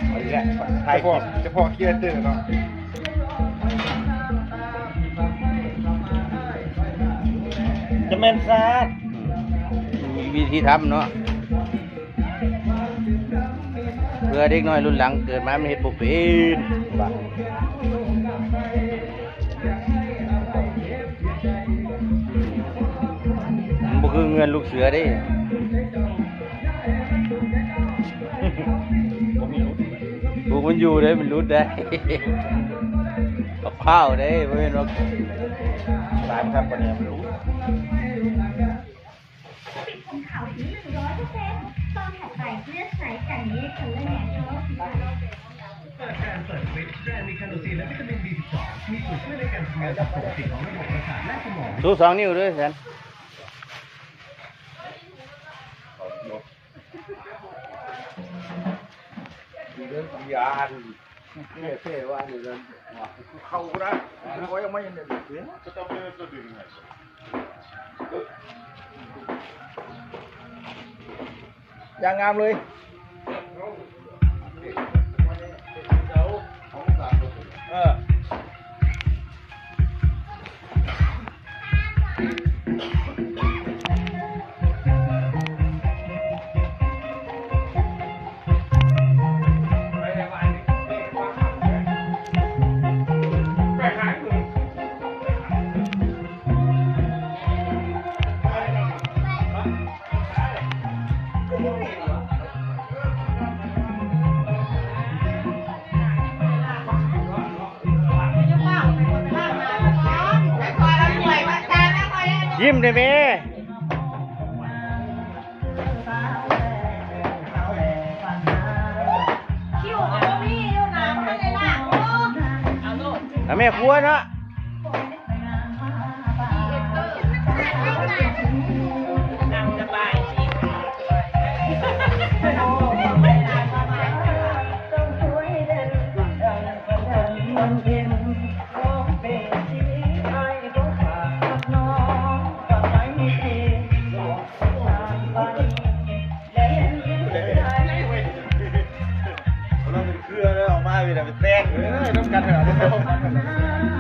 ເອົາອີກແລ້ວ ເສະເພາະ ເສະເພາະຄຣີເອເຕີເນາະ ຈະແມ່ນຊາດ ອືມ ມີວິທີທຳເນາະ ເພື່ອເດັກນ້ອຍລຸ້ນຫຼັງເກີດມາມັນເຮັດບໍ່ເປັນ ມັນບໍ່ຄືເຮືອນລູກເສືອເດ້ ບໍ່ມີຫຼຸດ ຜູ້ມັນຢູ່ເດ້ ມັນຫຼຸດໄດ້ ບັກພ້າວເດ້ ບໍ່ແມ່ນວ່າ ຫຼາຍມັນຄັກປານໃດມັນຫຼຸດ. ຊູສອງນິ້ວເດີ້ແຊນ ເລື່ອງຢານ ເທ່ໆວ່ານີ້ເລີຍ ເຂົ້ານະ ເຂົາຍັງບໍ່ເຫັນເດ້ ຢ່າງງາມເລີຍ ເອີ. ຍິ້ມໄດ້ແມ່ ເອົາແມ່ຄົວເນາະ. ເອົາເຄື່ອງເດີ ເອົາມາເວລາໄປແຕ່ງເດີ ນຳກັນເດີ.